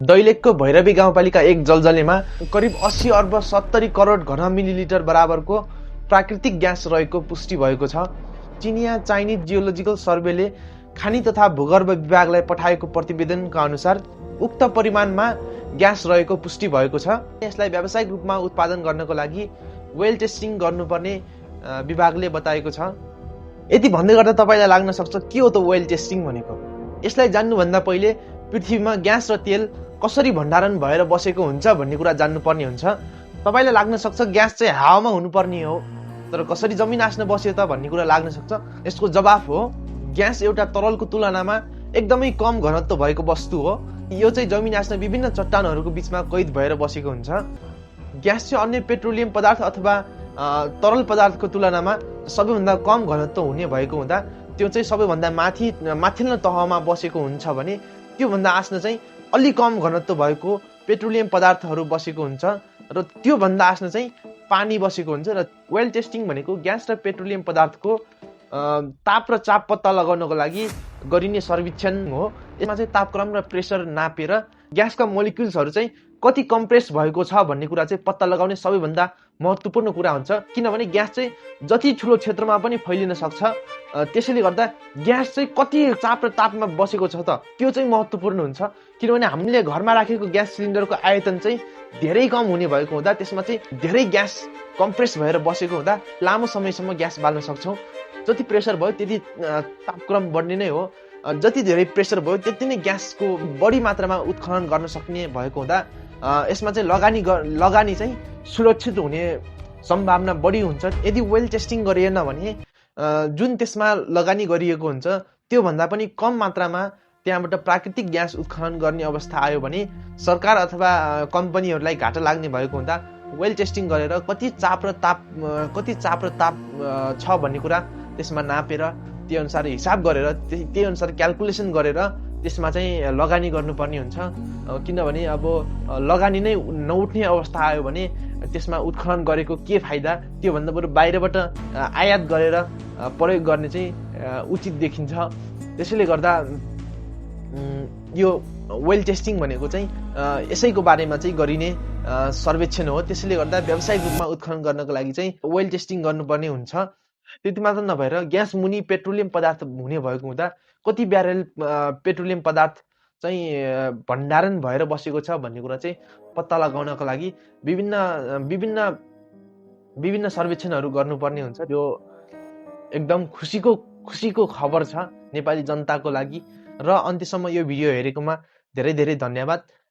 दैलेखको भैरवी गाउँपालिका 1 जलजलेमा करिब 80 अर्ब 70 करोड घन मिलिलिटर बराबरको प्राकृतिक ग्यास रहेको पुष्टि भएको छ। चिनिया चाइनिज जियोलोजिकल सर्वेले खानी तथा भूगर्भ विभागलाई पठाएको प्रतिवेदनका अनुसार उक्त परिमाणमा ग्यास रहेको पुष्टि भएको छ। यसलाई व्यावसायिक रूपमा उत्पादन गर्नको लागि वेल टेस्टिङ गर्नुपर्ने विभागले बताएको छ। यति भन्दै गर्दा तपाईलाई लाग्न सक्छ के हो त वेल टेस्टिङ भनेको। यसलाई जान्नुभन्दा पहिले पृथ्वीमा ग्यास र तेल कसरी भण्डारण भएर बसेको हुन्छ भन्ने कुरा जान्नुपर्ने हुन्छ। तपाईलाई लाग्न सक्छ ग्यास चाहिँ हावामा हुनुपर्ने हो, तर कसरी जमिन आस्न बस्यो त भन्ने कुरा लाग्न सक्छ। यसको जवाफ हो ग्यास एउटा तरलको तुलनामा एकदमै कम घनत्व भएको वस्तु हो। यो चाहिँ जमिन आस्न विभिन्न चट्टानहरूको बीचमा कैद भएर बसेको हुन्छ। ग्यास चाहिँ अन्य पेट्रोलियम पदार्थ अथवा तरल पदार्थको तुलनामा सबैभन्दा कम घनत्व हुने भएको हुँदा त्यो चाहिँ सबैभन्दा माथिल्लो तहमा बसेको हुन्छ भने त्योभन्दा आस्न चाहिँ अलि कम घनत्व भएको पेट्रोलियम पदार्थहरू बसेको हुन्छ र त्योभन्दा आस्न चाहिँ पानी बसेको हुन्छ। र वेल टेस्टिङ भनेको ग्यास र पेट्रोलियम पदार्थको ताप र चाप पत्ता लगाउनको लागि गरिने सर्वेक्षण हो। यसमा चाहिँ तापक्रम र प्रेसर नापेर ग्यासका मोलिक्युल्सहरू चाहिँ कति कम्प्रेस भएको छ भन्ने कुरा चाहिँ पत्ता लगाउने सबैभन्दा महत्त्वपूर्ण कुरा हुन्छ। किनभने ग्यास चाहिँ जति ठुलो क्षेत्रमा पनि फैलिन सक्छ, त्यसैले गर्दा ग्यास चाहिँ कति चाप र तापमा बसेको छ त त्यो चाहिँ महत्त्वपूर्ण हुन्छ। किनभने हामीले घरमा राखेको ग्यास सिलिन्डरको आयतन चाहिँ धेरै कम हुने भएको हुँदा त्यसमा चाहिँ धेरै ग्यास कम्प्रेस भएर बसेको हुँदा लामो समयसम्म ग्यास बाल्न सक्छौँ। जति प्रेसर भयो त्यति तापक्रम बढ्ने नै हो। जति धेरै प्रेसर भयो त्यति नै ग्यासको बढी मात्रामा उत्खनन गर्न सक्ने भएको हुँदा यसमा चाहिँ लगानी चाहिँ सुरक्षित हुने सम्भावना बढी हुन्छ। यदि वेल टेस्टिङ गरिएन भने जुन त्यसमा लगानी गरिएको हुन्छ त्योभन्दा पनि कम मात्रामा त्यहाँबाट प्राकृतिक ग्यास उत्खनन गर्ने अवस्था आयो भने सरकार अथवा कम्पनीहरूलाई घाटा लाग्ने भएको हुँदा वेल टेस्टिङ गरेर कति चाप र ताप छ भन्ने कुरा त्यसमा नापेर त्यो अनुसार हिसाब गरेर त्यही अनुसार क्यालकुलेसन गरेर त्यसमा चाहिँ लगानी गर्नुपर्ने हुन्छ। किनभने अब लगानी नै नउठ्ने अवस्था आयो भने त्यसमा उत्खनन गरेको के फाइदा, त्योभन्दा बरु बाहिरबाट आयात गरेर प्रयोग गर्ने चाहिँ उचित देखिन्छ। त्यसैले गर्दा यो वेल टेस्टिङ भनेको चाहिँ यसैको बारेमा चाहिँ गरिने सर्वेक्षण हो। त्यसैले गर्दा व्यावसायिक रूपमा उत्खनन गर्नको लागि चाहिँ वेल टेस्टिङ गर्नुपर्ने हुन्छ। त्यति मात्र नभएर ग्यास मुनि पेट्रोलियम पदार्थ हुने भएको हुँदा कति ब्यारेल पेट्रोलियम पदार्थ चाहिँ भण्डारण भएर बसेको छ भन्ने कुरा चाहिँ पत्ता लगाउनको लागि विभिन्न सर्वेक्षणहरू गर्नुपर्ने हुन्छ। यो एकदम खुसीको खबर छ नेपाली जनताको लागि। र अन्त्यसम्म यो भिडियो हेरेकोमा धेरै धेरै धन्यवाद।